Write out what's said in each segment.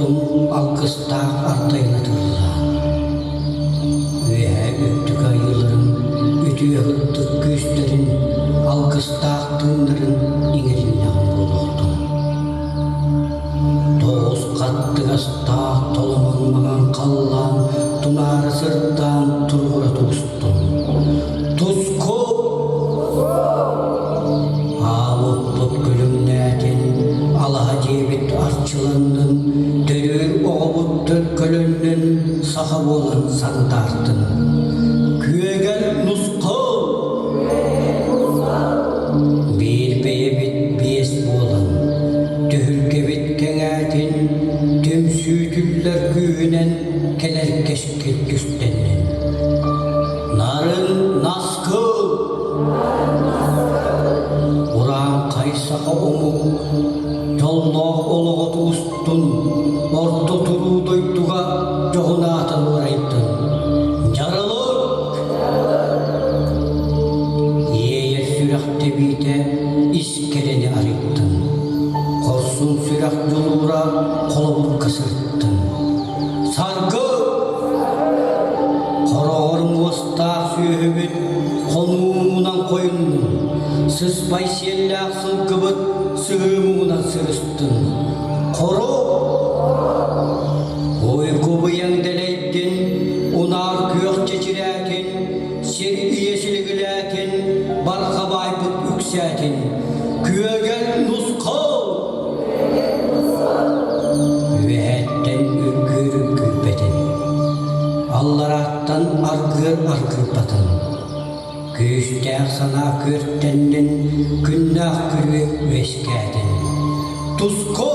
Отум алгыстаах ардайын атыллаан, Үөһээ үрдүк айыыларын үтүө ытык күүстэрин алгыстаах тыыннарын иҥэриннэҕим буолуохтун. Тоҕус хаттыгастаах толомон маҥан халлаан тунаара сырдаан туругура тубустун. Туску! Аалыппыт күлүмнээтин, алаһа дьиэбит арчыланнын, төрүүр оҕобут төлкөлөннүн, саха буолан сандаартын. Күөгэл нусхал! Биир бэйэбит биэс буолан, түһүлгэбит кэҥээтин, түмсүүтүллэр күүһүнэн кэлэр кэскил түстэннин. Нарын наскыл! Урааҥхай саха омук дьоллоох олоҕо тубустун, орто туруу дойдуга дьоһун аатын уурайдын. Дьарылык! Иэйэр сүрэх тэбиитэ ис кэрэни арыйдын, хорсун сүрэх дьулуура холобурга сырыттын. Саргы! Хороҕор муостаах сүөһүбүт хонуу муҥунан хойуннун, сыспай сиэллээх сылгыбыт сыһыы муҥунан сырыстын. Хоро! Уйгу быйаҥ дэлэйдин, унаар күөх чэчирээтин, сир ийэ силигилээтин, барҕа баайбыт үксээтин. Күөгэл нусхал! Үөһэттэн үргүөр үргүйбэтин, алларааттан аргыар аргыйбатын. Күүстээх санаа күөртэннин, күннээх күрүө үөскээтин. Туску!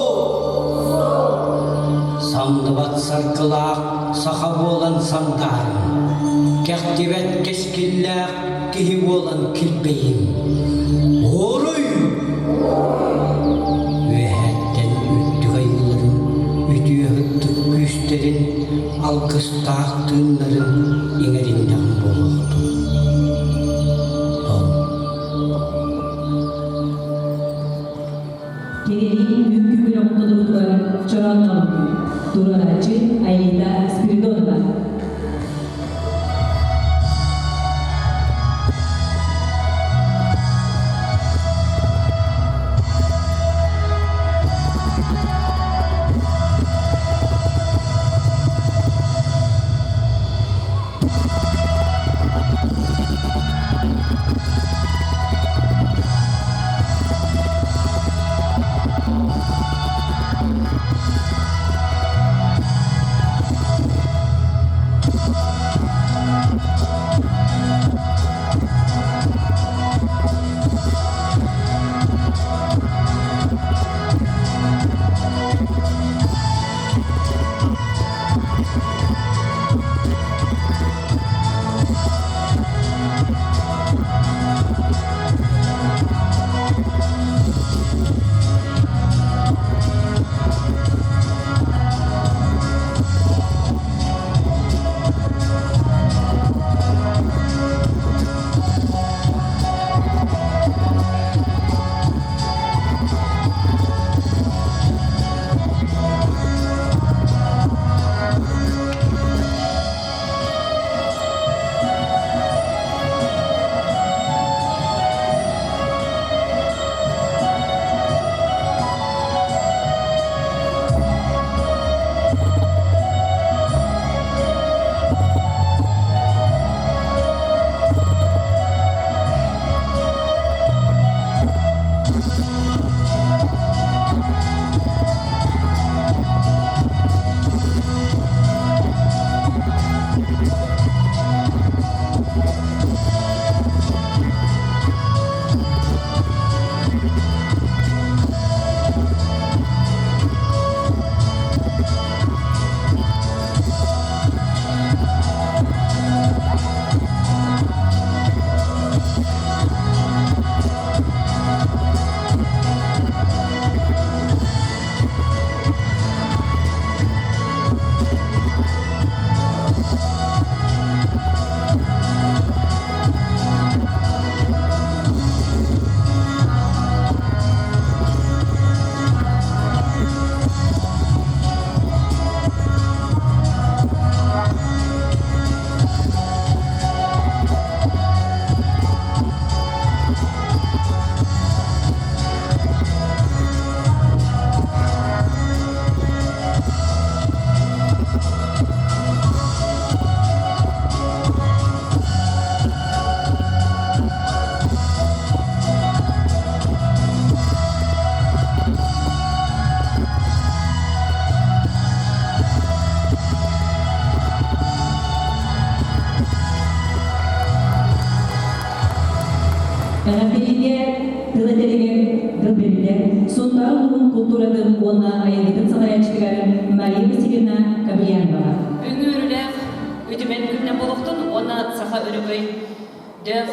Самныбат саргылаах саха буолан сандаарым, кэхтибэт кэскиллээх киһи буолан килбэйим. Уруй! Үөһэттэн үрдүк айыыларын, үтүө ытык күүстэрин, алгыстаах тыыннарын иҥэриннэҕим буолуохтун. Кинини үҥкүү бөлөҕүн толоруутугар Чороон оонньуур, туруорааччы Аита Спиридонова. этэригэр Дылбиргэ Сунтаар улууһун култууратын уонна айылгытын салайааччытыгар Мария Васильевна Кобельяноваҕа. Бүгүҥҥү үөрүүлээх үтүмэн күннэ буолуохтун уонна саха өрөгөй дөөх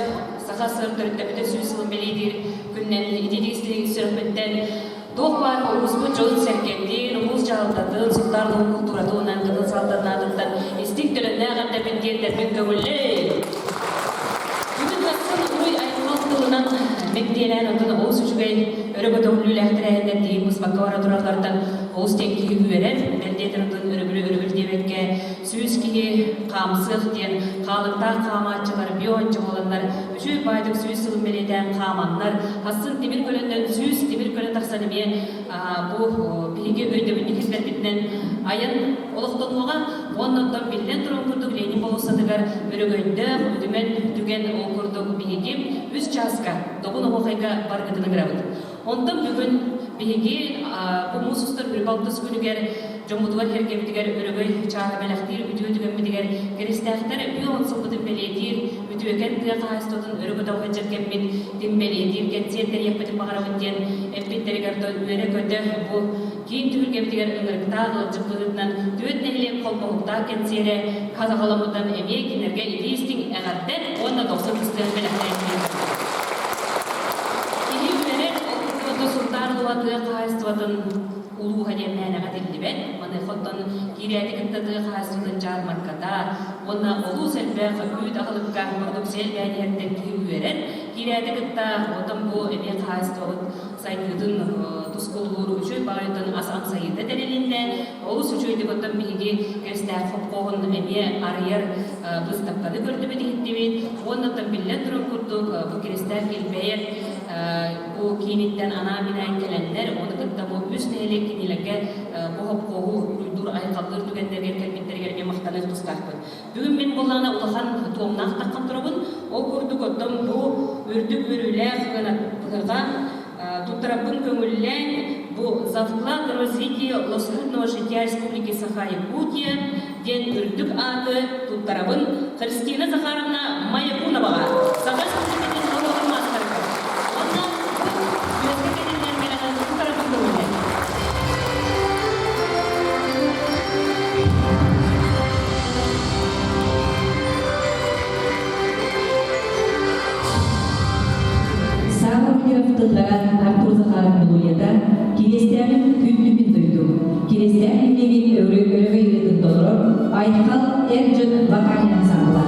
саха сыр төрүттэбитэ сүүс сылын бэлиэтиир күннэн итиитик сүрэхпиттэн туох баар улууспут дьонун сэргэтин, улуус дьаһалтатын, Сунтаар улууһун култууратын уонна кытыл салалтатын истиҥ төлөннөөх эрдэбин диэн көҥүллэй! Бүгүн хассын уруй айхал тылынан мэктиэлээн оттон олус үчүгэй өрө көтөҕүллүүлээх тэрээһиннэр тиийин быспакка бара тураллартан олус диэн киһи үөрэр, бэл диэтэр оттон өрөбүлү өрөбүл диэбэккэ 100 киһи хаамсыах диэн хаалыктаах хаамааччылар био буоланнар үчүгэй баайдык 100 сылын бэлиэтээн хааманнар хассын тимир көлөннөн 100 тимир көлө тахсан эмиэ бу биһиги өйдөбүнньүк истэрбитинэн айан олохтонуоҕа уонна оттон биллэн турар курдук Ленин болуоссатыгар өрөгөйдөөх үтүмэн түгэн ол курдук биһиги үс чааска Добун оһуохайга баргытын ыҥырабыт. Онтон бүгүн биһиги бу муус устар үрүк күнүгэр дьоммутугар кэргэммитигэр өрөгөй чааһы бэлэхтиир үтүө түгэммитигэр кэристээхтэр үө он сылбытын бэлиэтиир үтүөкэн тыа хаһаайыстыбатын өрө көтөҕө кэммит тин бэлиэтиир кэнсиэр тэрийэхпитин баҕарабыт диэн эппиттэригэр үөрэ-көтө бу киин түһүлгэбитигэр ыҥырыктаах ыалдьыт быһыытынан түөрт нэһилиэк холбоһуктаах кэнсиэрэ хатаҕаламмытынан эмиэ кинилэргэ итии-истиҥ эҕэрдэ уонна дохсун ыстыан бэлэхтээн Киһи үөрэр, ол Сунтаар улууһа тыа хаһаайыстыбатын улууһа диэн мээнэҕэ этиллибэт. Маныаха оттон киирээти кытта тыа хаһаайыстыбатын дьаарбаҥката уонна олус элбэх үүт аһылыкка продукция элбээн иһэртэн киһи үөрэр. Киирээти кытта оттон бу эмиэ хаһаайыстыбабыт сайдыытын тускуллуур үчүгэй баҕайытын ас амсайыыта тэрилиннэ. Олус үчүгэйдик оттон биһиги Кэстээх хопхоһун эмиэ арыйар быыстапканы көрдүбүт иһиттибит. Уонна оттон биллэн турар курдук бу Киристээх килбэйэр бу кииниттэн анаан-минээн кэлэннэр, ону кытта бу үс нэһилиэк кинилэргэ бу хопхоһу уруйдуур айхаллыыр түгэннэригэр кэлбиттэригэр эмиэ махтаныах тустаахпыт. Бүгүн мин буоллаҕына улахан туомнаах таххан турабын. Ол курдук оттон бу үрдүк үөрүүлээх ыһыаҕа туттараппын көҥүллээн бу «За вклад в развитие лоскутного жития Республики Саха-Якутия» диэн үрдүк ааты туттарабын Христина Захаровна Маякуноваҕа, Саха Республикатын норуотун маастарыгар. Уонна бу үөскэ кэлиннэн бэлэҕин туттарабын көҥүллээн. Саала Муниров тыллара Артур Захаров мелодията Кириэстээҕин күндүмүн дойду, Кириэстээх нэһилиэгин өрөгөй ырыатын толорор Айхал эр дьон вокальнай ансаамбыла.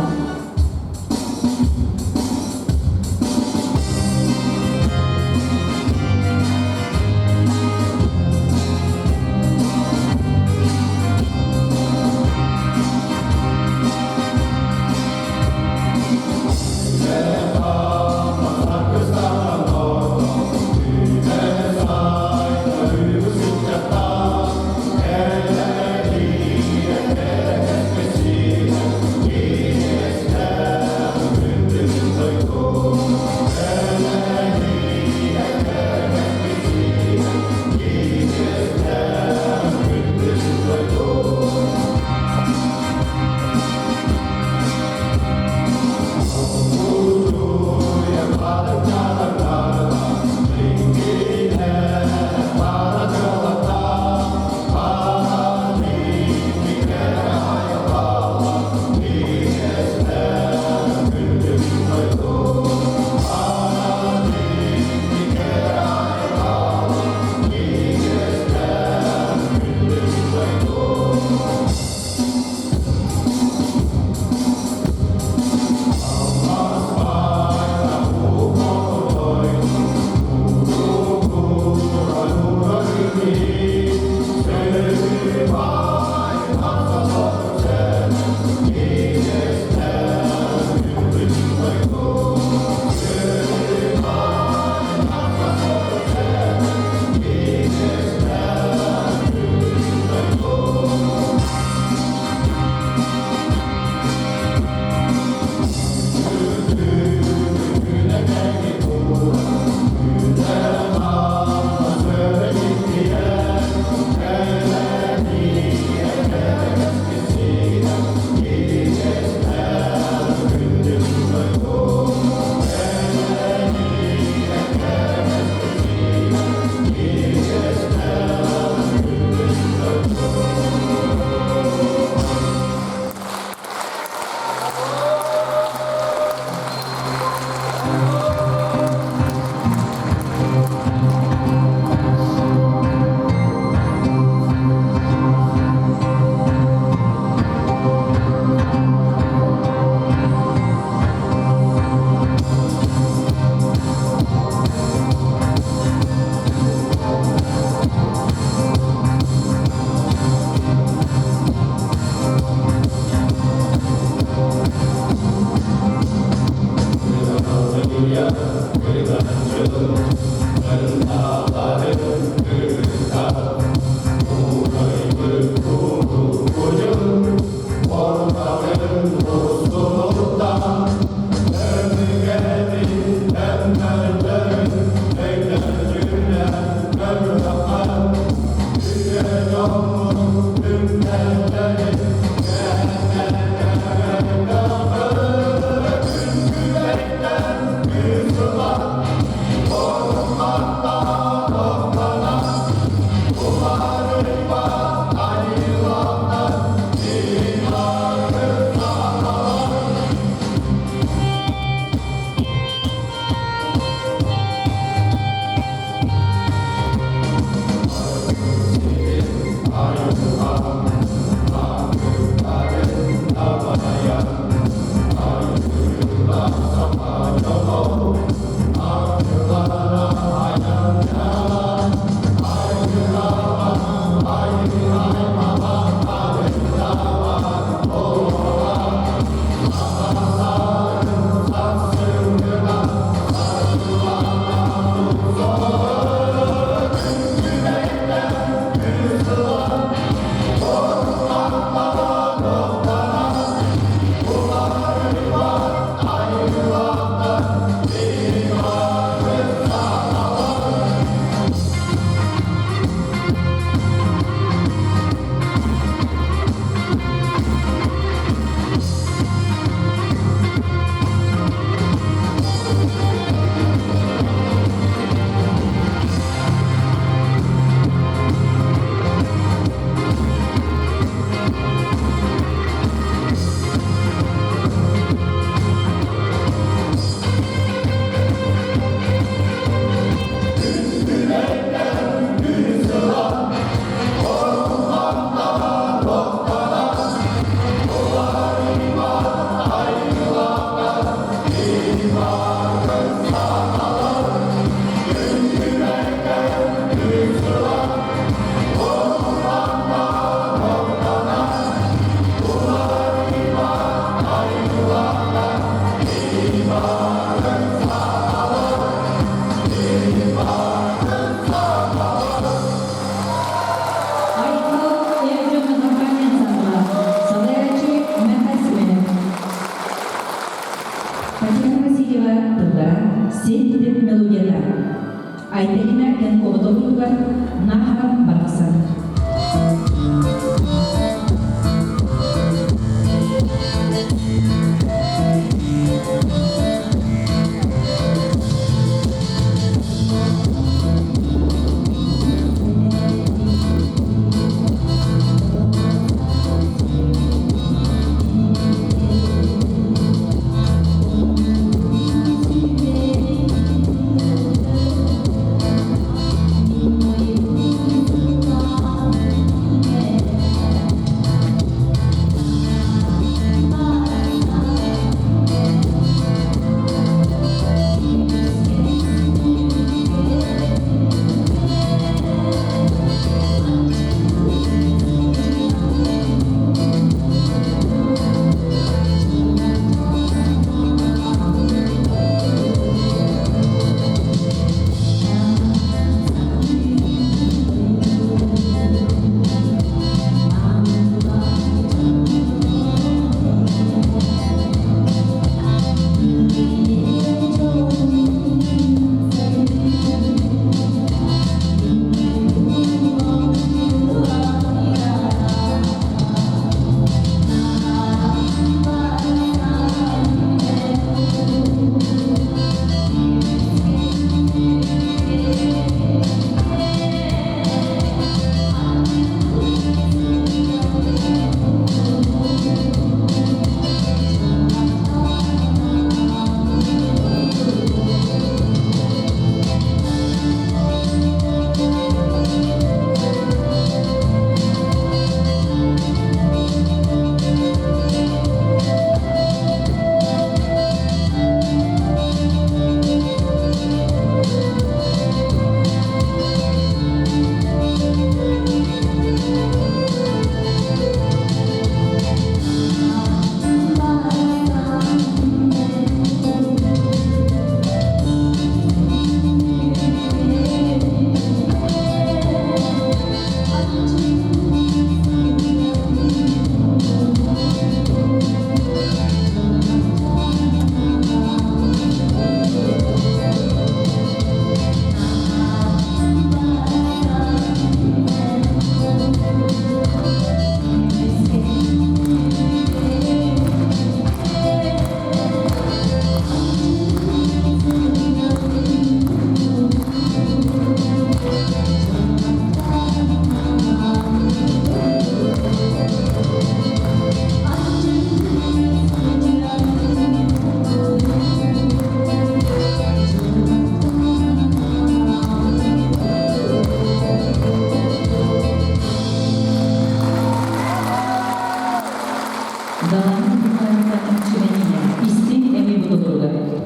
Далаһын туһаайыыта чимэниинэ истиҥ эмиэ бу толоруга.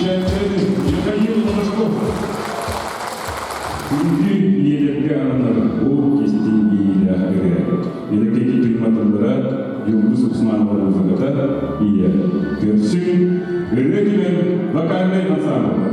Встречаем сцены Михаил Лобашков. Күндү ийэлэргэ ананар ол истиҥ иэйиилээх ырыа. Иннокентий Туйматыллара, Юлдус Усманова музыката, Ийэ. Көрсүҥ, ырыа түмэн вокальнай ансамбль.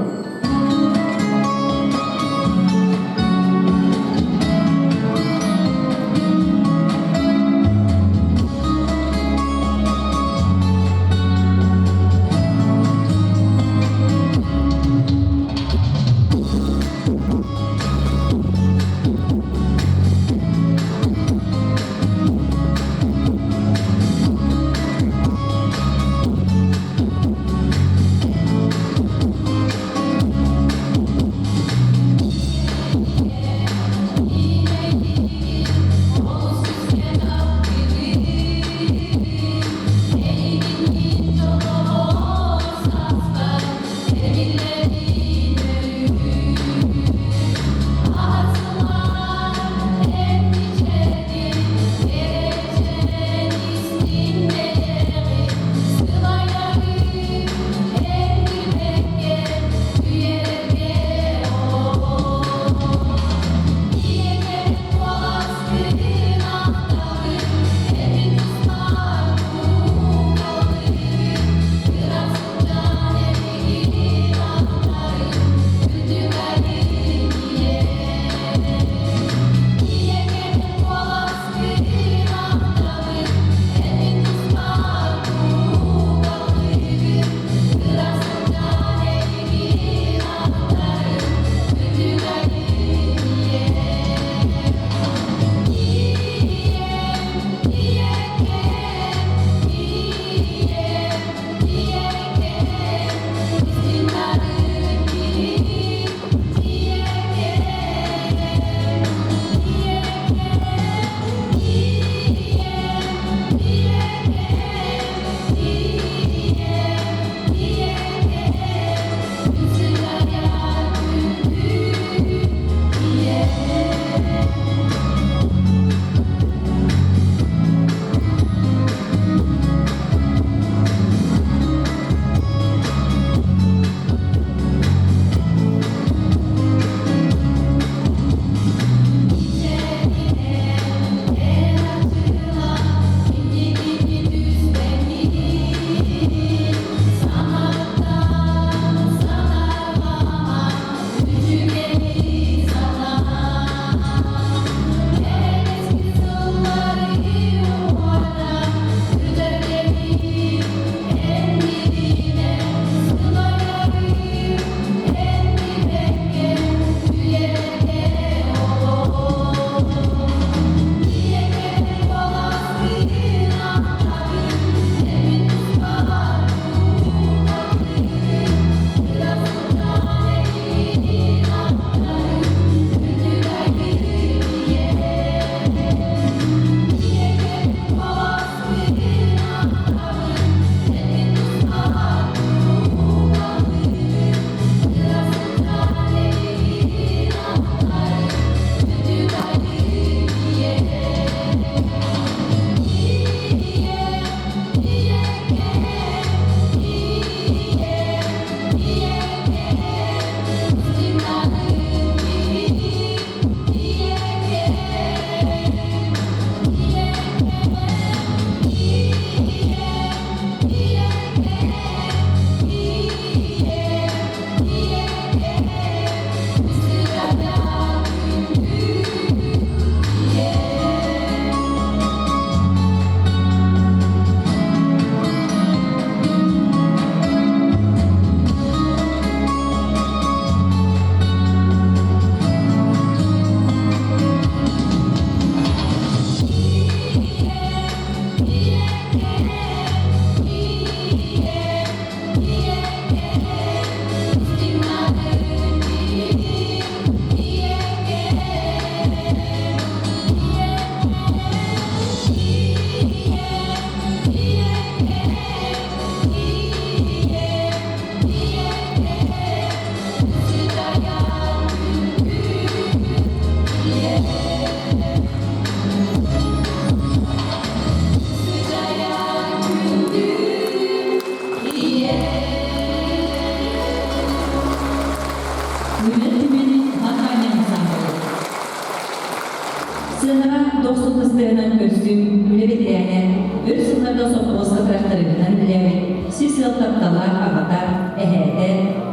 дохсун ыстыһынан көрсүҥ, үлэ бэтэрээнэ, өр сылларга сопхуоска тырахтарыһынан үлэлээбит сис ыал тапталлаах аҕата, эһээтэ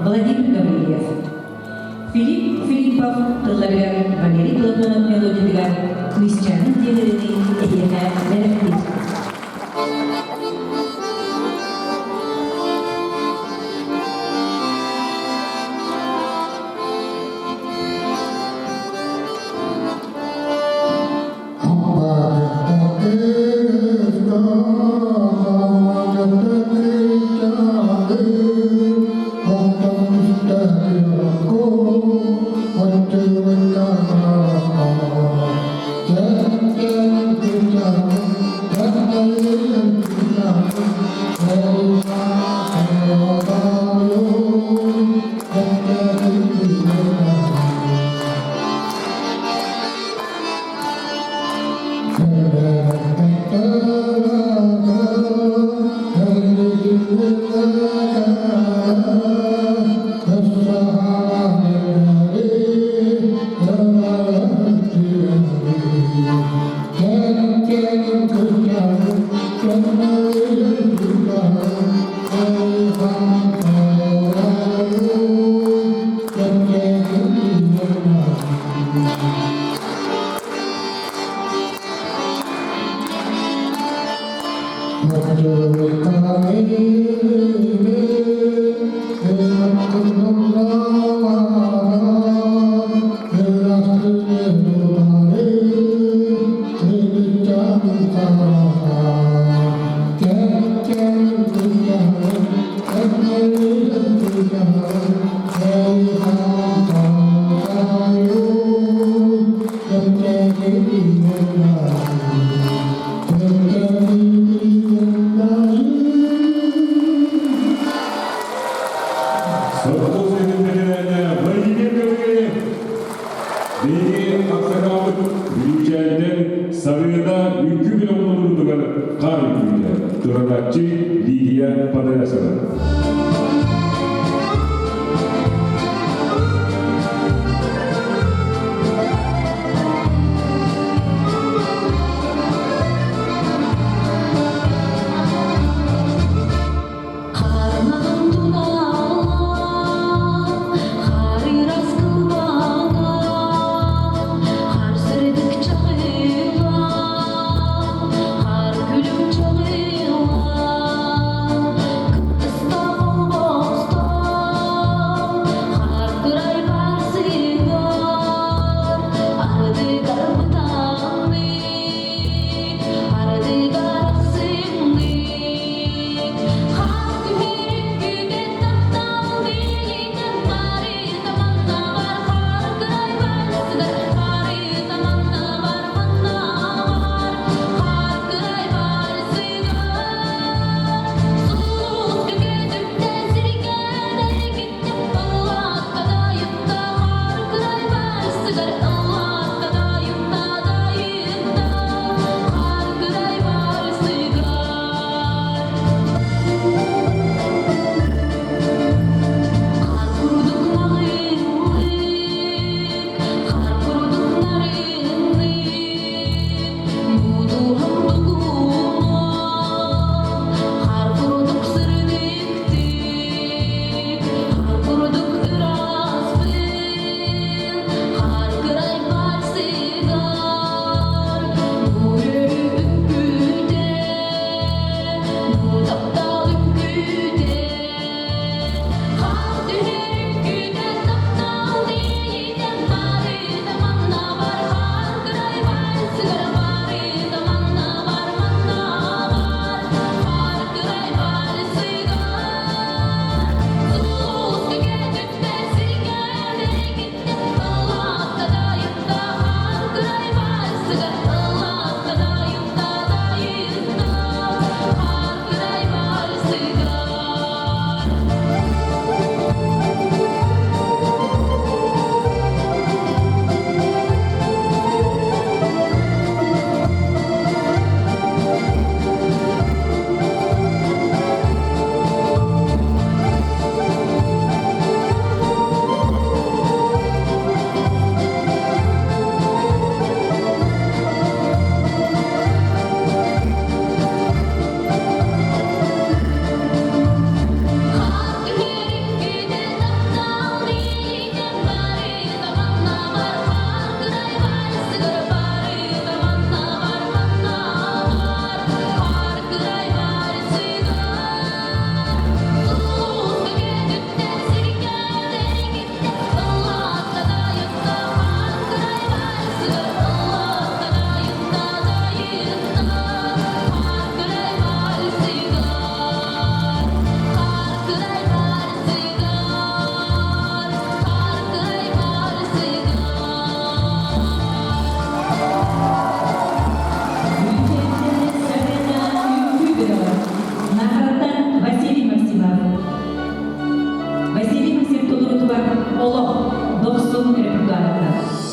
Владимир Гаврильев. Филипп Филиппов тылларыгар Валерий Платонов мелодиятыгар Кыысчаанын диэн эһиэхэ бэлэхтиир. Совхоз бэтэрээнэ Владимир Гаврильев биһиги аксакалбыт Бүлүүчээнтэн Сарыада үҥкүү бөлөҕүн хаар үҥкүүтэ турарааччы Лидия Подолясова. Кармагым туналар. олох дохсун репертуарыттан.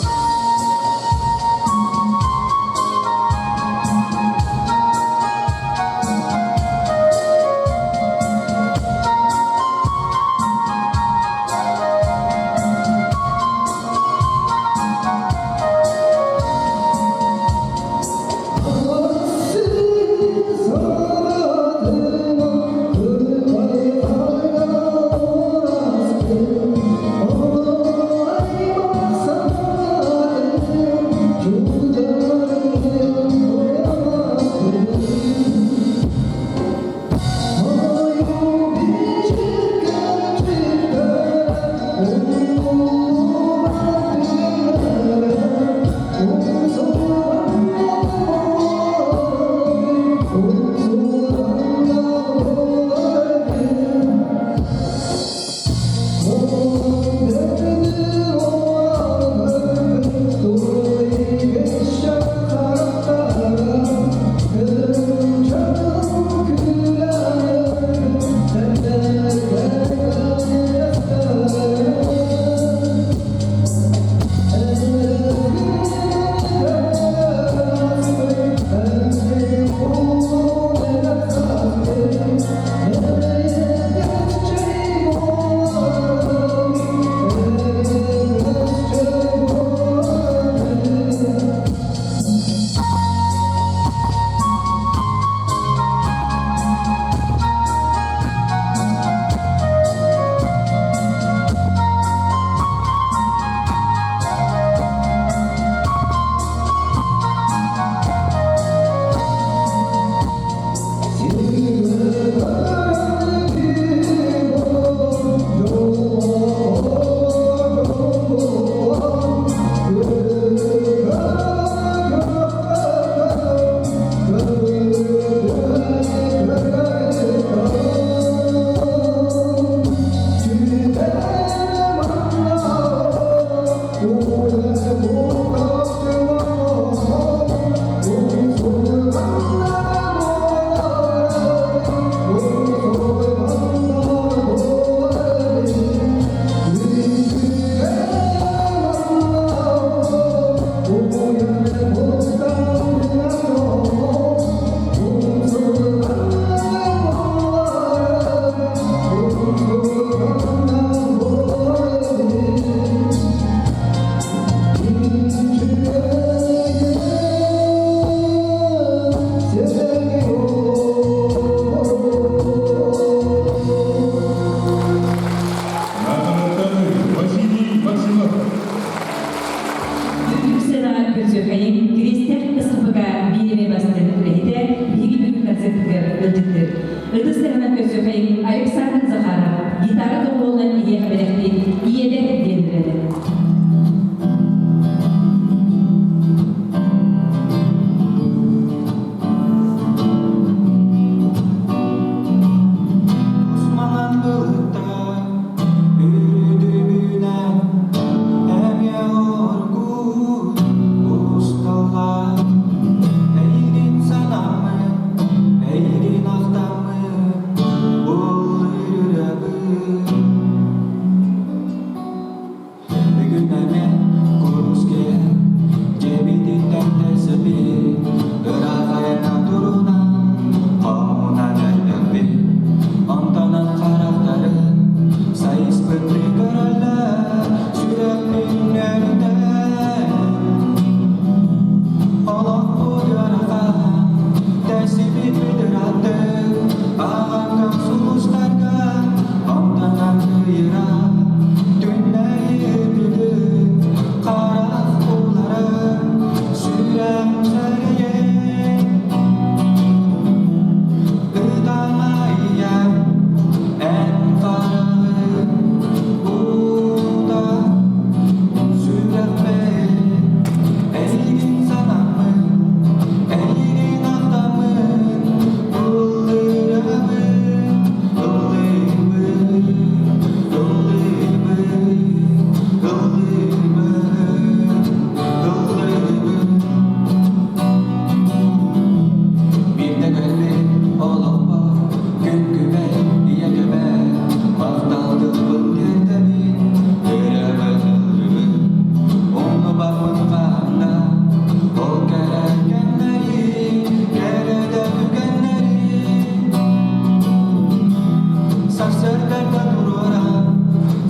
Сарсыарда туруоран,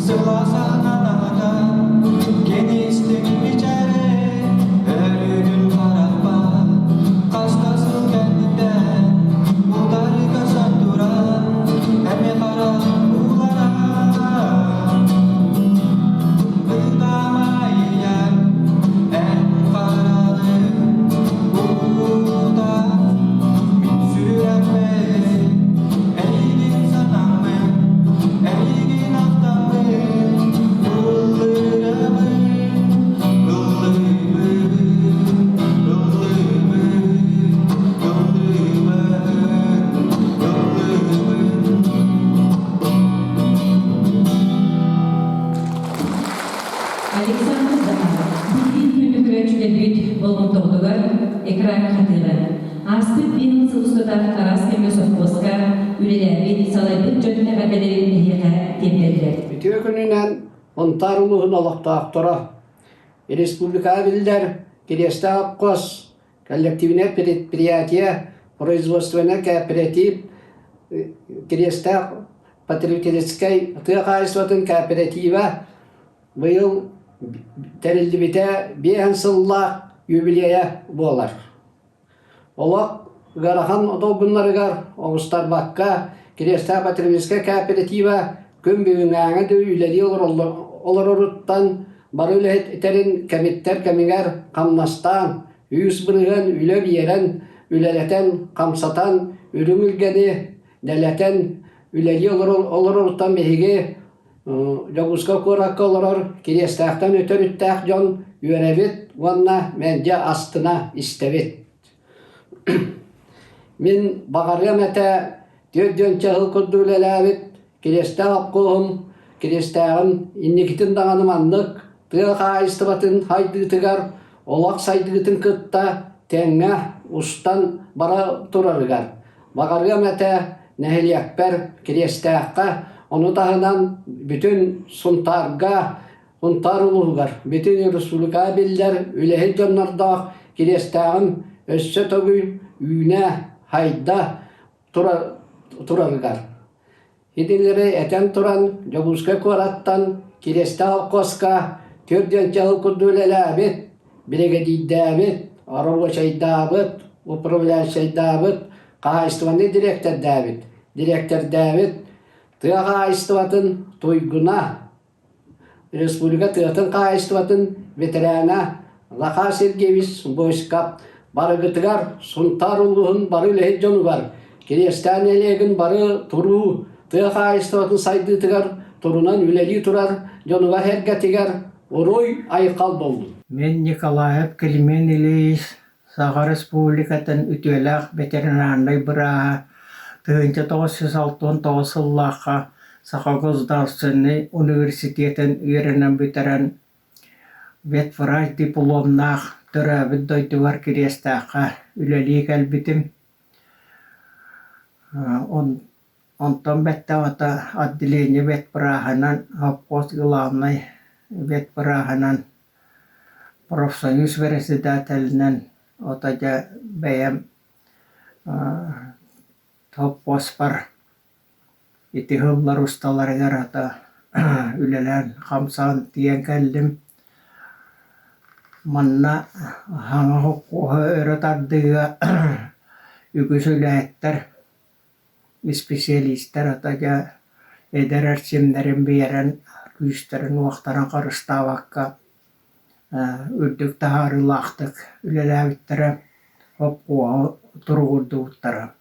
сылаас аһынан аһатан, кини истиҥ мичээрэ өрүүтүн харахпар хас да сыл кэнниттэн утары көрсөн туран, эмиэ харах уулара. Ытамайыйан, эн хараҕыҥ уута мин сүрэхпэр эйигин санааммын, эйигин ахтаммын, ыллырабын, ыллыыбын, ыллыыбын, ыллыыбын, ыллыыбын. Александр Захаров билигин күндү көрөөччүлэрбит болҕомтоҕутугар экраҥҥа хатыыра. Ааспыт биир сыл устата араас кэмҥэ сопхуоска үлэлээбит, салайбыт дьон эҕэрдэлэрин эһиэхэ тиэрдэллэр. Үтүө күнүнэн Сунтаар улууһун олохтоохторо, республикаҕа биллэр Кириэстээх обкос, коллективнай предприятие, производственнай кооператив, Кириэстээх потребительскай тыа хаһаайыстыбатын кооператива быйыл тэриллибитэ биэһэн сыллаах юбилейа буолар. Олох ыарахан долгуннарыгар оҕустарбакка Кириэстээх потребительскай кооператива күн бүгүҥҥээҥи да үлэлии олороруттан бары үлэһиттэрин кэмиттэр кэмигэр хамнастаан, 100% үлэ биэрэн, үлэлэтэн, хамсатан, үрүҥ илгэни дэлэтэн үлэлии олороруттан биһиги Дьокуускай куоракка олорор Кириэстээхтэн өтөрүттээх дьон үөрэбит уонна мэлдьи астына истэбит. Мин баҕарыам этэ 40 сыл курдук үлэлээбит Кириэстээх обкуоһум Кириэстээҕим инникитин даҕаны маннык тыа хаһаайыстыбатын сайдыытыгар олох сайдыытын кытта тэҥҥэ устан бара турарыгар баҕарыам этэ нэһилиэкпэр Кириэстээххэ, ону таһынан бүтүн Сунтаарга, Сунтаар улууһугар, бүтүн республикаҕа биллэр үлэһит дьоннордоох Кириэстээҕим өссө төгүл үүнэ, хайда турарыгар. Итилэри этэн туран, Дьокуускай куораттан Кириэстээх холкуоска 40 сыл курдук үлэлээбит, биригэдьиирдээбит, оробуочайдаабыт, управляющайдаабыт, хаһаайыстыбаннай дириэктэрдээбит, дириэктэрдээбит тыа хаһаайыстыбатын туйгуна, Республика тыатын хаһаайыстыбатын ветерана Захар Сергеевич Бойскап барыгытыгар Сунтаар улууһун бары үлэһит дьонугар, Кириэстээн нэһилиэгин бары туруу тыа хаһаайыстыбатын сайдыытыгар турунан үлэлии турар дьонугар-сэргэтигэр уруй-айхал буоллун! Мин Николаев Климент Ильич Саха Республикатын үтүөлээх ветеринарнай бырааһа, 1969 сыллаахха Саха государственнай университетын үөрэнэн бүтэрэн, ветврач дипломнаах төрөөбүт дойдубар Кириэстээххэ үлэлии кэлбитим. Онтон бэттэх ата отделение ветбырааһынан, совхоз главнай ветбырааһынан Профсоюз председателинэн ото дьэ бэйэм совхозпар ити сыллар усталарыгар ата үлэлээн-хамсаан тиийэн кэллим. Манна саҥа сопхуоһу өрө тардыыга үгүс үлэһиттэр Исписэлиистэр ата дьэ эдэр эрчимнэрин биэрэн, күүстэрин-уохтарын харыстаабакка үрдүк таһаарыылаахтык үлэлээбиттэрэ, хоппуоһу туругурдубуттара.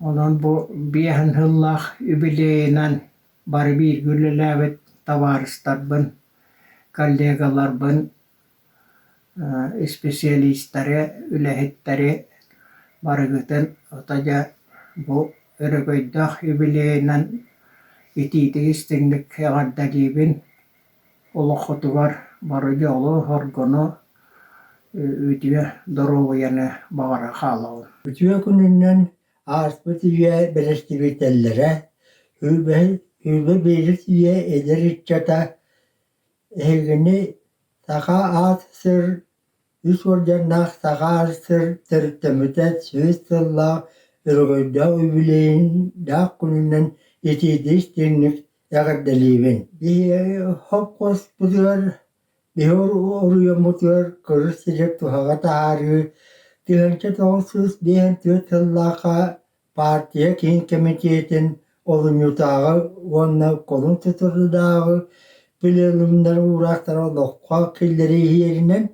Онон бу биэһин сыллаах юбилейынан бары бииргэ үлэлээбит табаарыстарбын, коллегаларбын Исписэлиистэри, үлэһиттэри барыгытын ото дьэ бу өрөгөйдөөх юбилейынан итиитик-истиҥник эҕэрдэлиибин, олоххутугар бары дьолу-соргуну, үтүө доруобуйаны баҕара хаалабын. Үтүө күнүнэн ааспыт үйэ бэрэстэбиитэллэрэ, 21 үйэ эдэр ыччата Эһигини Саха АССР үс уордьаннаах Саха АССР төрүттэммитэ 100 сыллаах өрөгөйдөөх үбүлүөйдээх күнүнэн итиитик-истиҥник эҕэрдэлиибин. Биһиги холкуоспутугар, биһи оройуоммутугар кырыс сири туһаҕа таһаарыы 1954 сыллаахха партия киин кэмитиэтин олунньутааҕы уонна колун тутурдааҕы пленумнар уураахтара олоххо киллэрии иһиэринэн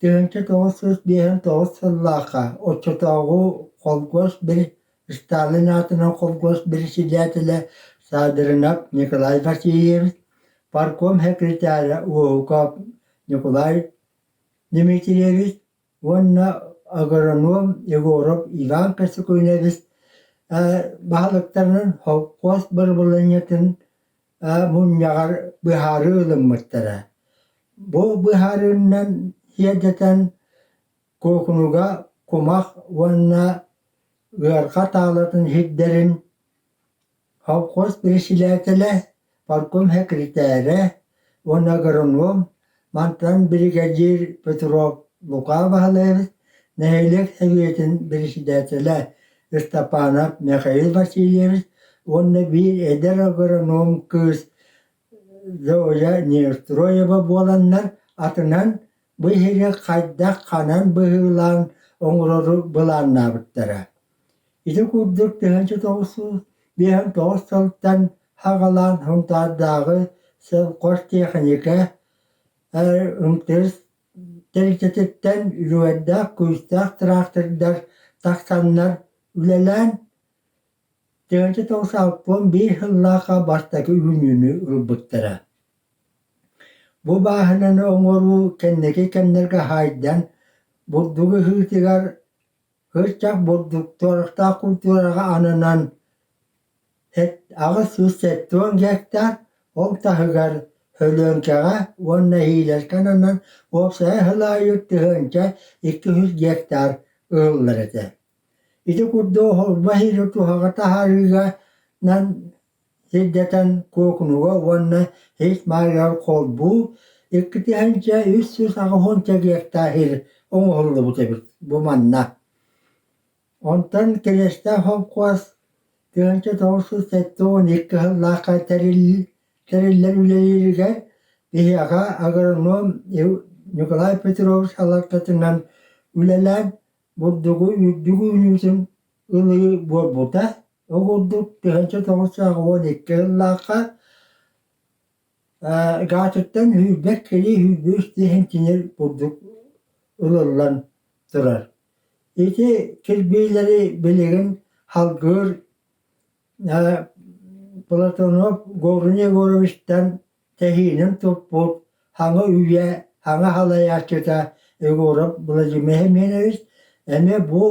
1959 сыллаахха оччотооҕу холкуос бир Сталин аатынан холкуос председателэ Саадырынап Николай Васильевич, партком секретара Уоһуков Николай Дмитриевич уонна агроном Егоров Иван Косякунович баһылыктарынан холкуос бырабылыанньатын мунньаҕар быһаарыы ылыммыттара. Бу быһаарыынан сиэрдэтэн Куокунуга кумах уонна ыарха таалатын сирдэрин Холкуос председателэ, партком сэкиритээрэ уонна агроном, мантан биригэдьиир Петров Лука Баһылаевич, нэһилиэк сэбиэтин председателэ Ыстапаанап Михаил Васильевич уонна биир эдэр агроном кыыс Зоя Неустроева буоланнар атынан бу иһири хайдах ханан быһыылаан оҥорору былааннаабыттара. Ити курдук 1959 сылтан саҕалаан Сунтаардааҕы сельхозтехника МТС тэрилтэтиттэн үлүгэрдээх күүстээх трактордар тахсаннар үлэлээн, 1961 сыллаахха бастакы үүнүүнү ылбыттара. Бу бааһынаны оҥоруу кэнники кэмнэргэ хаайдан, бурдук ыһыытыгар Кырдьах бурдук туорахтаах культураҕа ананан 870 гектар, ол таһыгар Өлүөҥкэҕэ уонна Иилэргэ ананан уопсайа сыл аайы 1200 гектар ыһыллар этэ. Ити курдук холбо иһири туһаҕа таһаарыыга сирдэтэн Куокунуга уонна Ис Маарыгар холбуу 2380 гектар сир оҥоһуллубут эбит бу манна. Онтон Кириэстээх холкуос 1972 сыллаахха тэриллэн үлэлииригэр биһиэхэ агроном Николай Петрович салалтатынан үлэлээн бурдугу үрдүк үүнүүтүн ылыы буолбута. Ол курдук 1982 сыллаахха гаатыттан сүүрбэт кэлии сүүрбэ үс тиһинчини курдук ылыллан турар. Ити кирбиилэри билигин салгыыр Платонов Горный Егоровичтан тэһиинин туппут саҥа үйэ саҥа салайааччыта Егоров Владимир Семенович эмиэ бу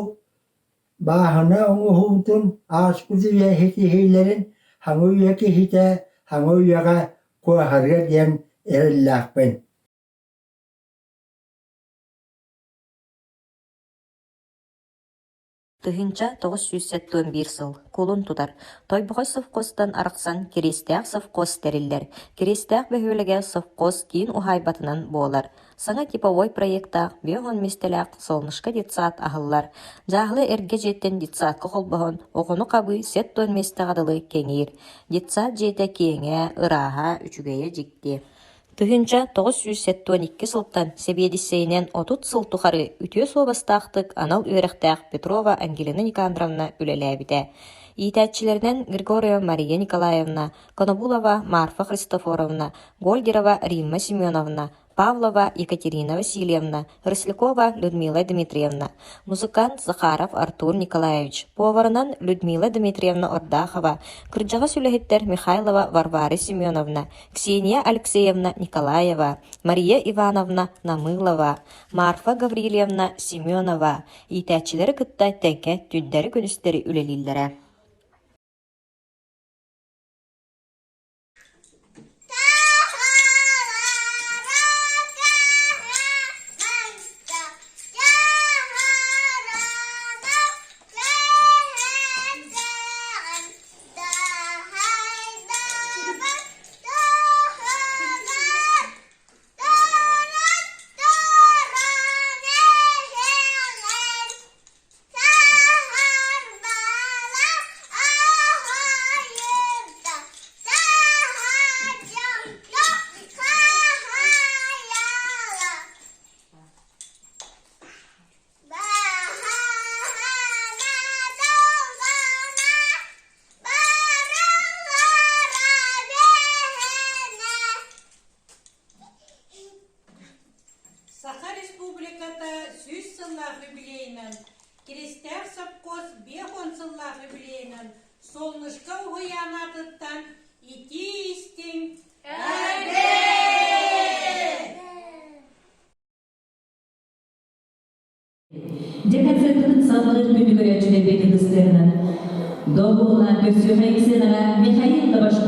Бааһына оҥоһуутун ааспыт үйэ ситиһиилэрин саҥа үйэ киһитэ саҥа үйэҕэ куоһарыа диэн эрэллээхпин. 1971 сыл кулун тутар Тойбохой совхозтан арахсан Кириэстээх совхоз тэриллэр. Кириэстээх бөһүөлэгэ совхоз киин уһаайбатынан буолар. Саҥа типовой проектаах 50 миэстэлээх «Солнышко» детсад аһыллар. Дьааһыла эргэ дьиэттэн детсадка холбоһон, оҕону хабыы 70 миэстэҕэ дылы кэҥиир. Детсад дьиэтэ киэҥэ, ырааһа, үчүгэйэ дьикти. 1972 сылтан сэбиэдиссэйинэн 30 сыл тухары үтүө суобастаахтык анал үөрэхтээх Петрова Ангелина Никандровна үлэлээбитэ. Иитээччилэринэн Григорьева Мария Николаевна, Конобулова Марфа Христофоровна, Гольдерова Римма Семеновна, Павлова Екатерина Васильевна, Рослякова Людмила Дмитриевна, музыкант Захаров Артур Николаевич, поварынан Людмила Дмитриевна Ордахова, кырдьаҕас үлэһиттэр Михайлова Варвара Семеновна, Ксения Алексеевна Николаева, Мария Ивановна Намылова, Марфа Гаврильевна Семенова иитээччилэри кытта тэҥҥэ түүннэри-күнүстэри үлэлииллэрэ.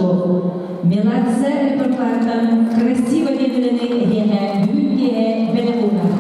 Шашлыков. Меладзе репертуартан красиво диэн үлэни эһиэхэ бүгүн киэһэ бэлэх уунар.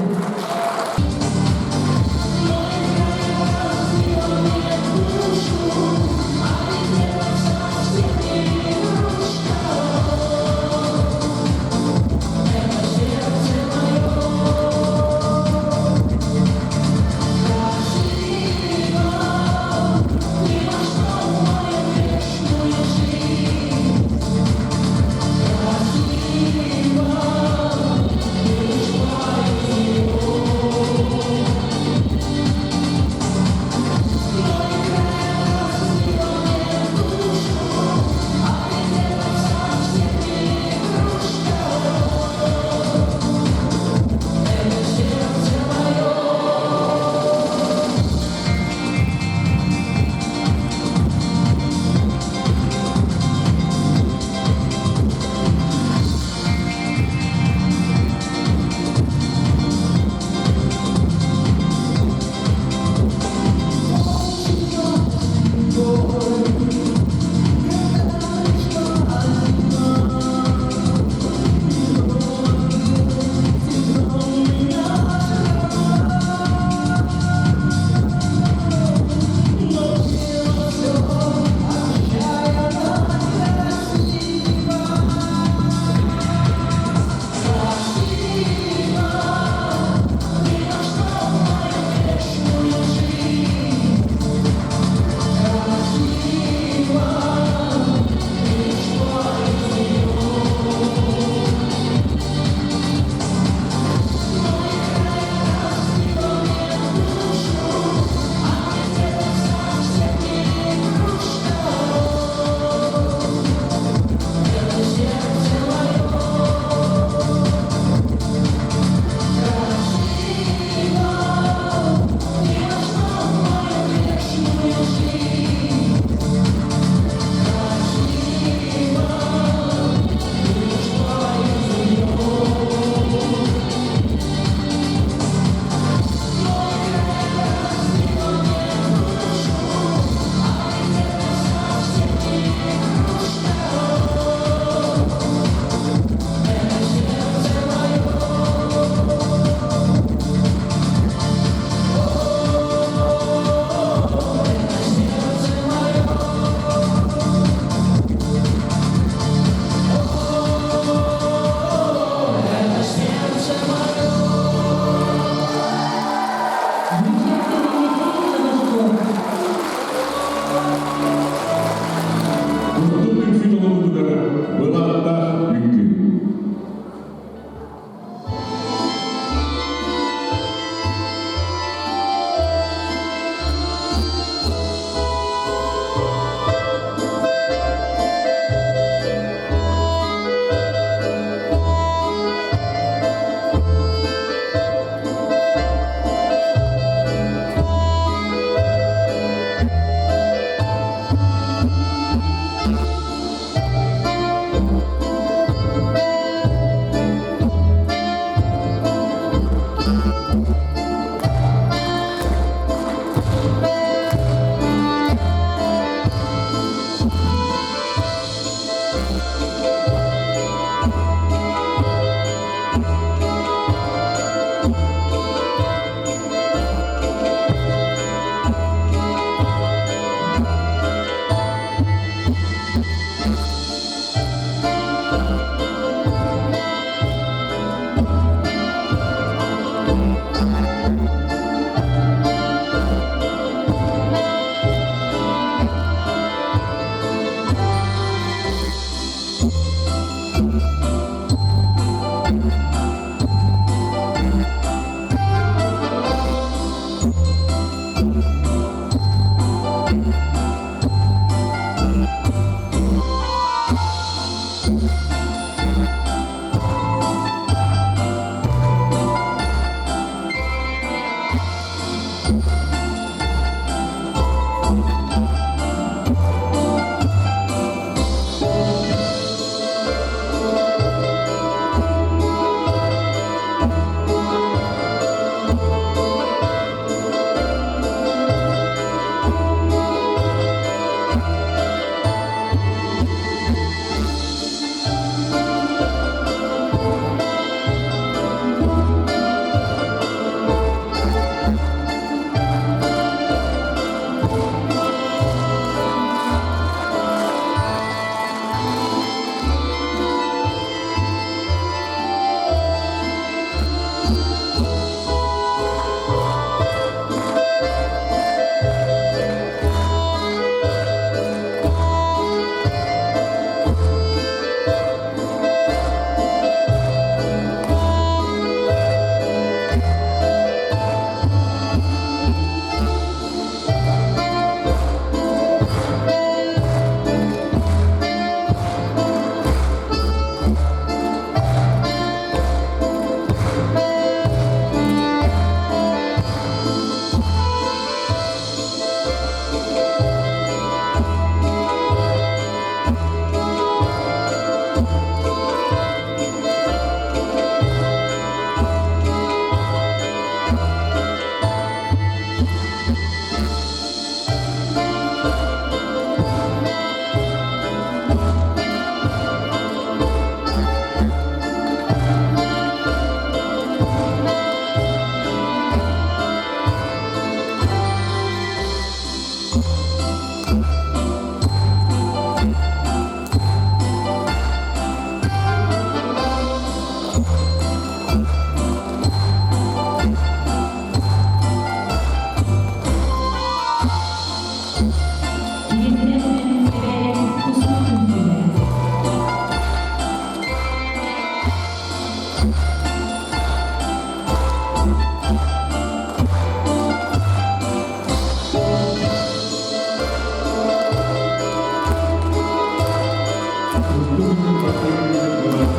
Бүгүҥҥү үөрүүлээх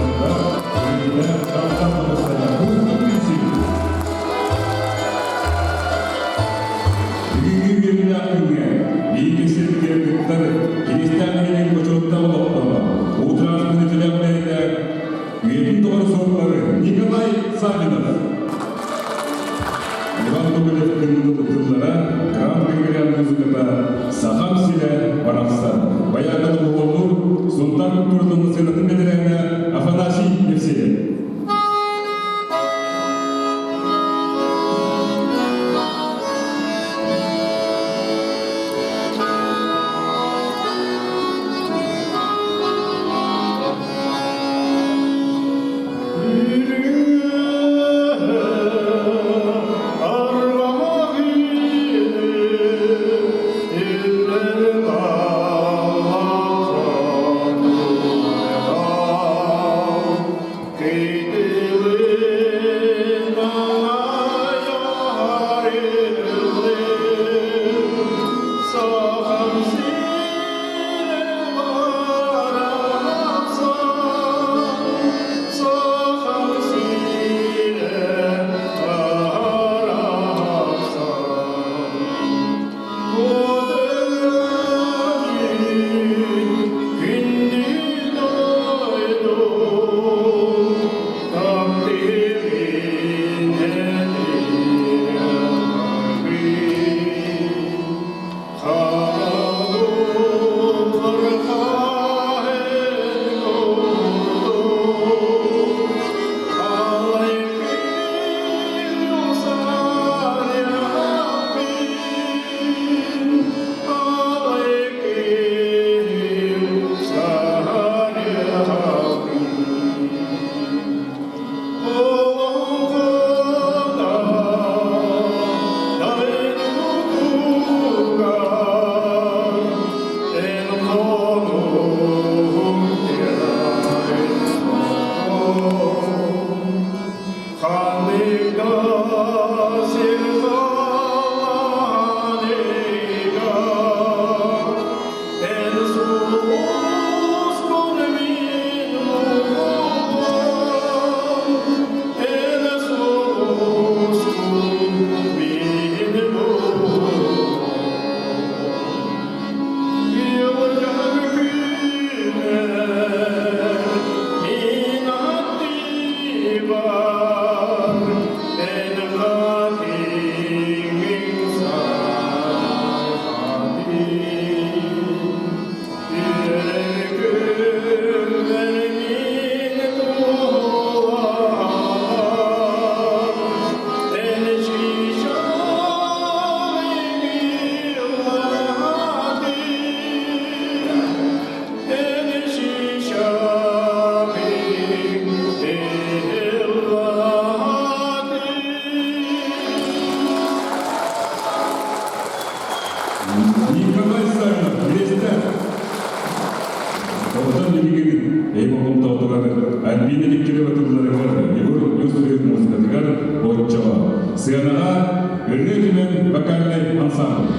күҥҥэ бииргэ сирбитигэр кыттар Киристээн нэһилиэгин бочуоттаах олохтооҕо, уу транспорт үтүлээх үйэтин тухары суоппары Николай Саввинов. Иван Гоголев тыллара Грант Григорян музыката «Сахам сирэ барахсан» байаана доҕуһуоллуур Сунтаар культуратын сыанатын бэтэрээнэ Афанасий Евсеев. Николай Савинов, Лестер. Оттон билигин эйболомтоотугар Альбина Дегтярева тылларыгар Егор Юсович музыкатыгар оччоҕо сыанаҕа Ырыа түмэн вокальнай ансамбль.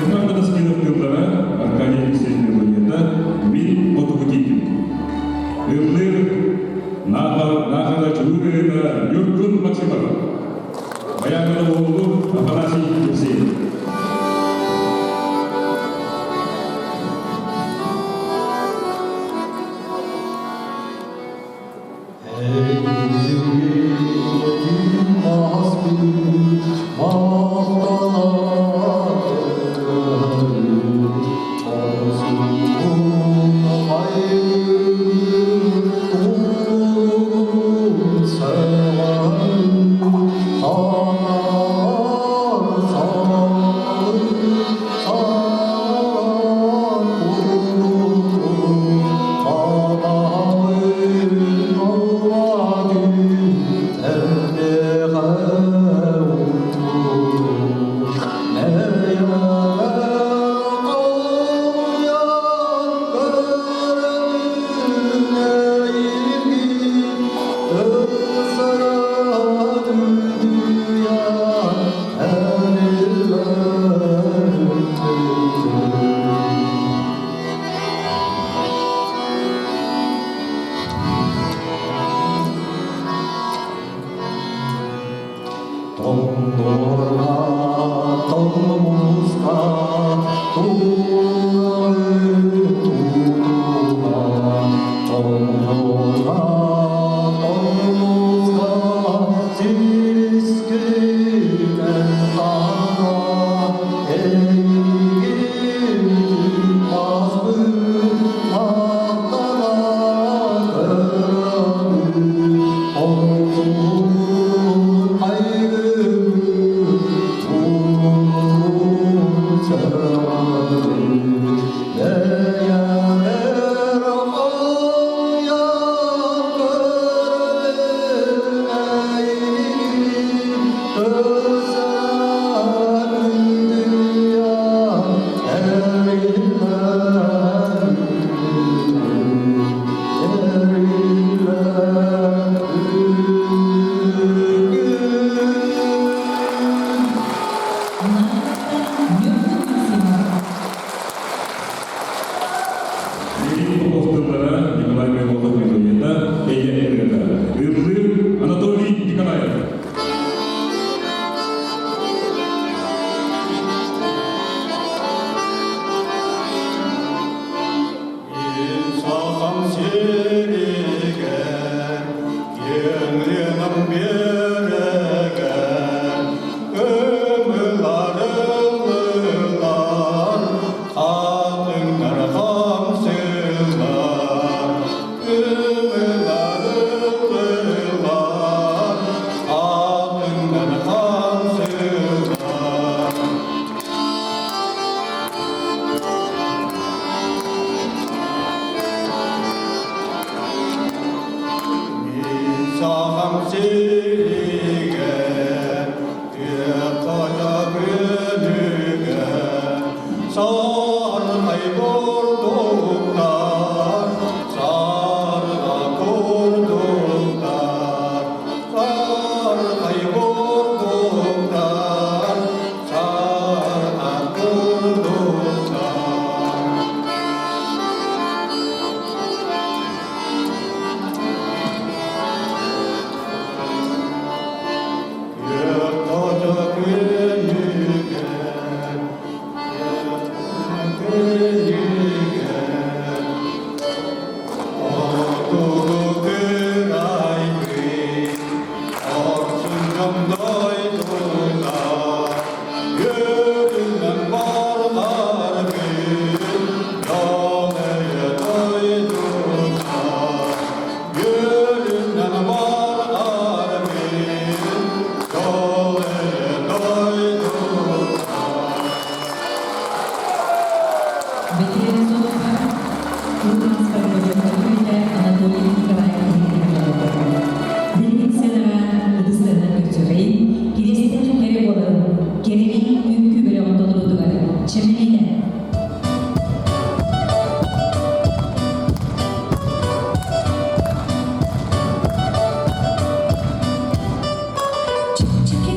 Степан Катаскинов тыллара, Аркадий Алексеевич мелодията «Мин хотугу тиитим». Ыллыыр Наахара чулуу ырыата Ньургун Максимов. Баяннары уолу Афанасий Евсеев. Ньургун Максимов. Билим Поповтыллара Николай Михайлов мелодията Эйэ ырыата. Ыллыыр Анатолий Николаев. Сахам сиригэр, киэҥ биэрэгэр, ымылар ыллылар, хатыҥнар хамсыылар, ымылар ыллылар, хатыҥнар хамсыылар. Сахам сиригэр, күөх күнүгэр, сарай курдуктар, сарга курдуктар, сарай курдуктар, сарга курдуктар. Бэтиэн Золотов, Луганскай бочуоттаах Анатолий Николаев Билигин сыанаҕа ытыстарынан көрсүөхэйин, кириэстээх кэрэ буоларын, кэрэни үҥкүү бөлөҕүн толоруутугар чэмэлитэ. Чэпчэки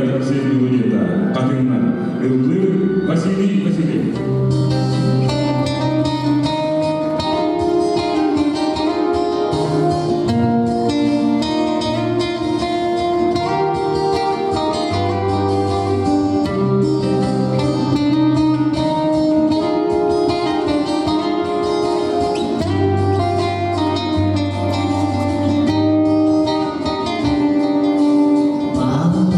Грант Алексеев мелодията «Хатыҥнар» ыллыыр Василий Васильев. Маалар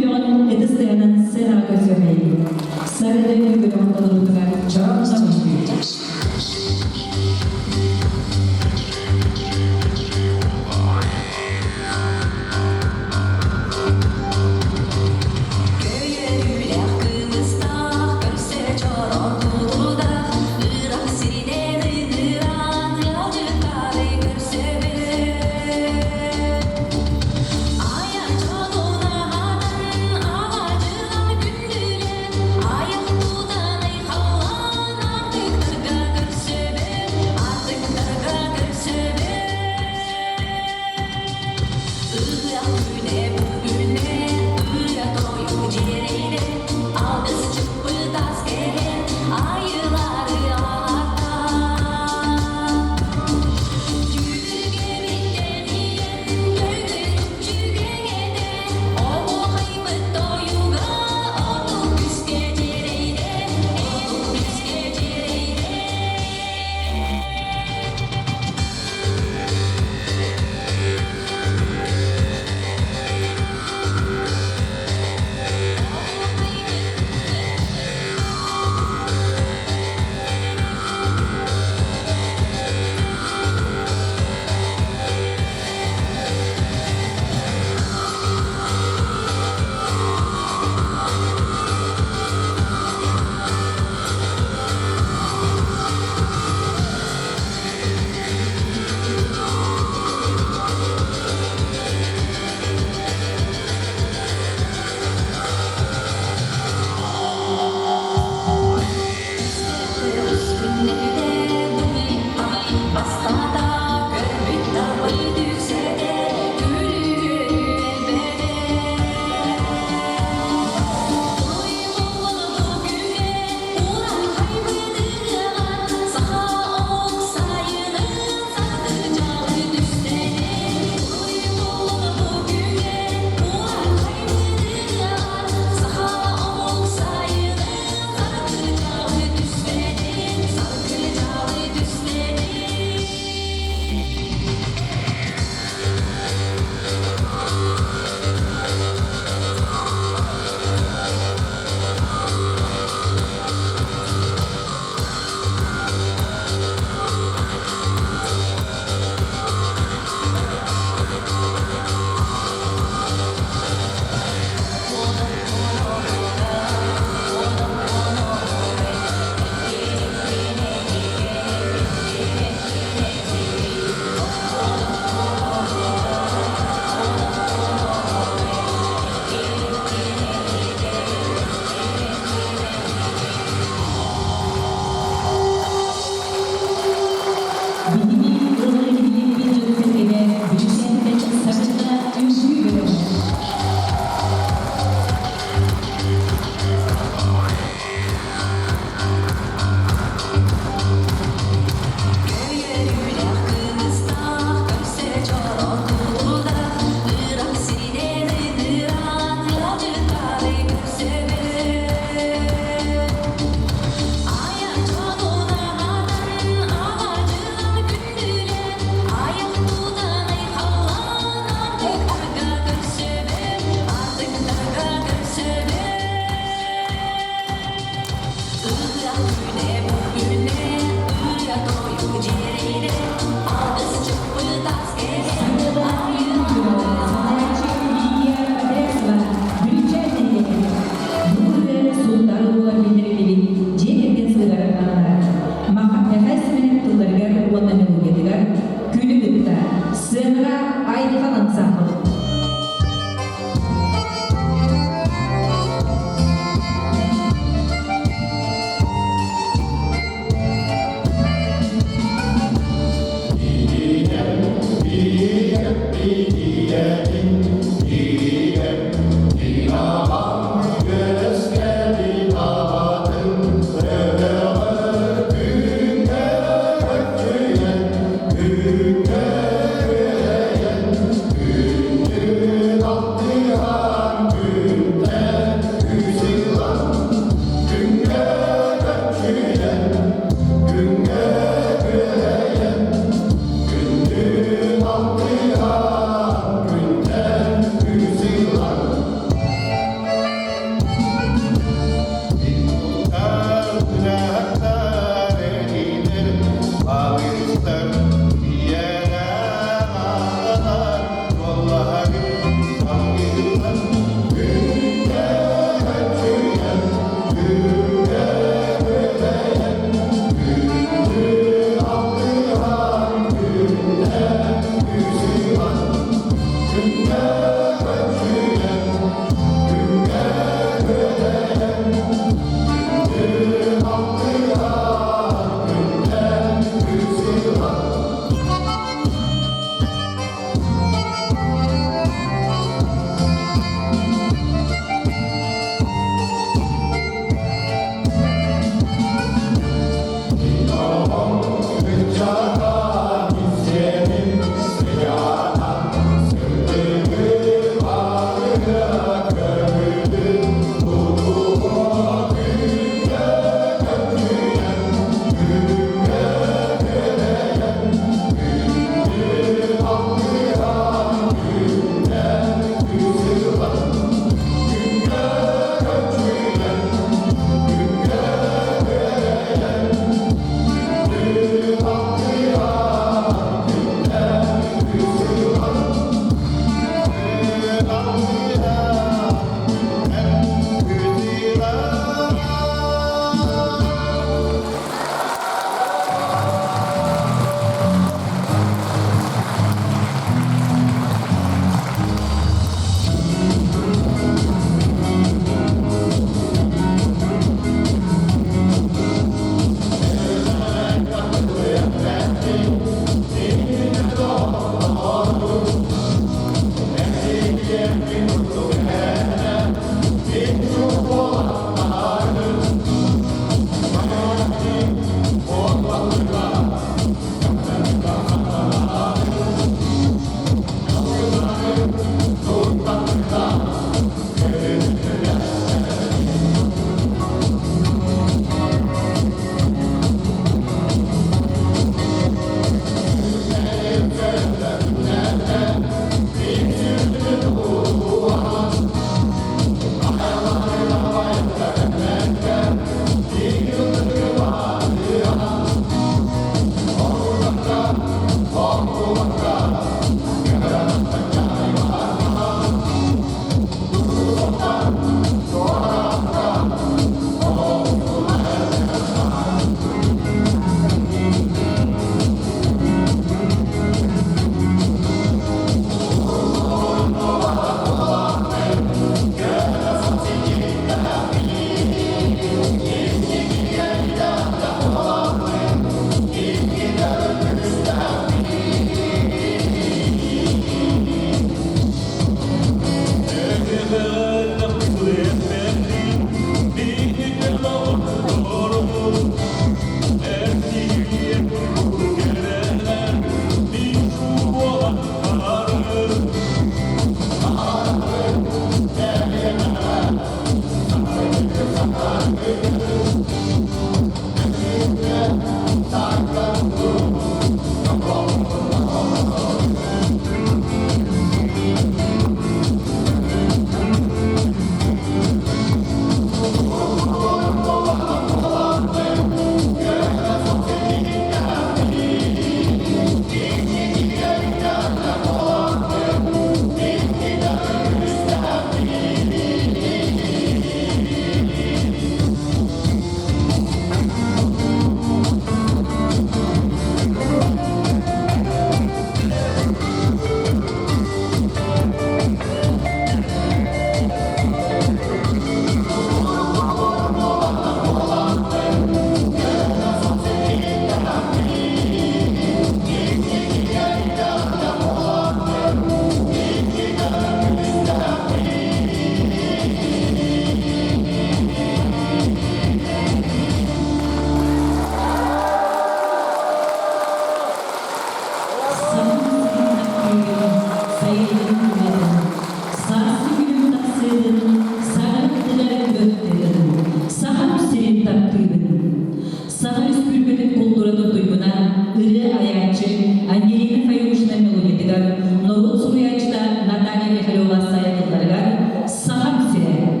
музыкатыгар норуот суруйааччыта Наталья Михалева-Сайа тылларыгар «Сахам сирэ».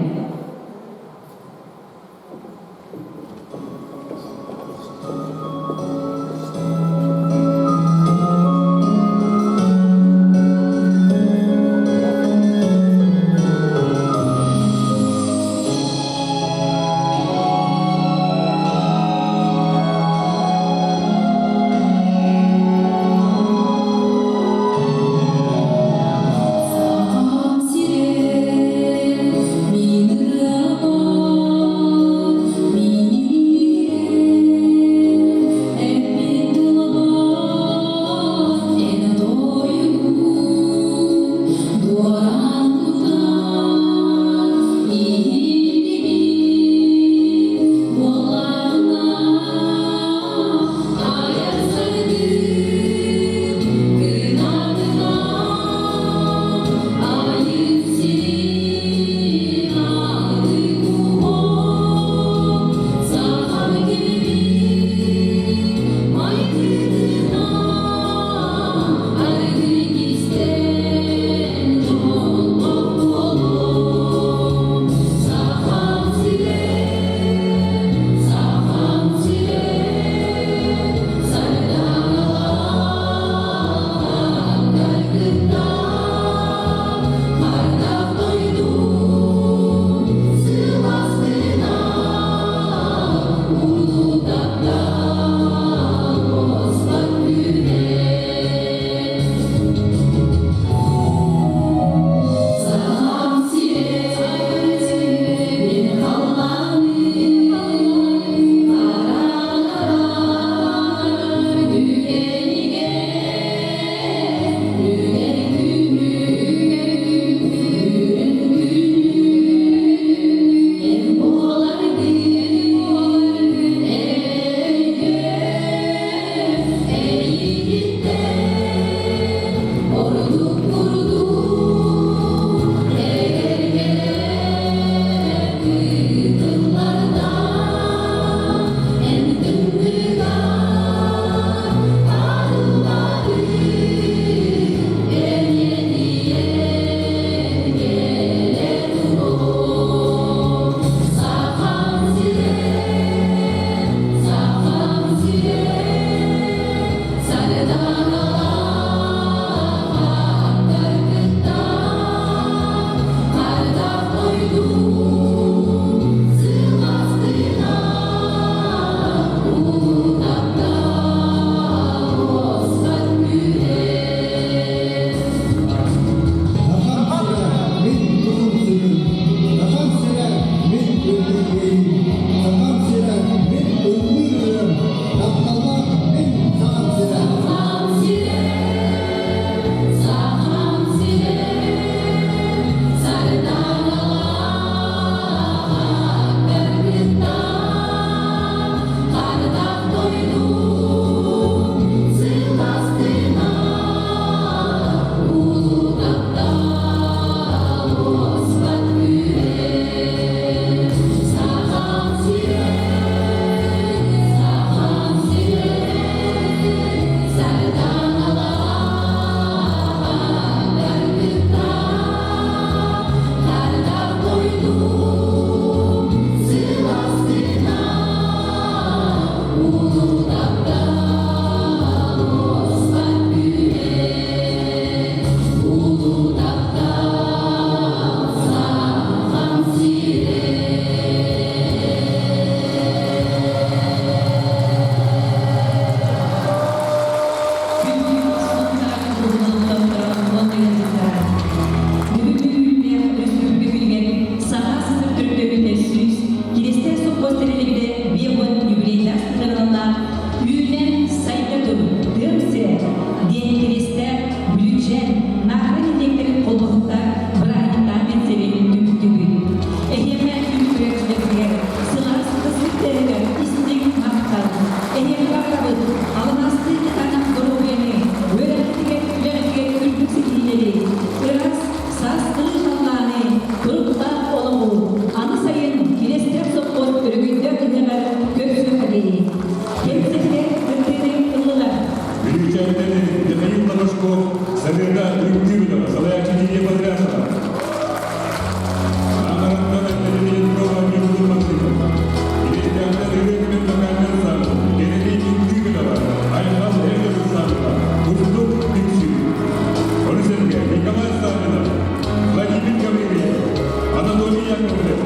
Яковлев,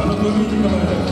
Анатолий Николаев.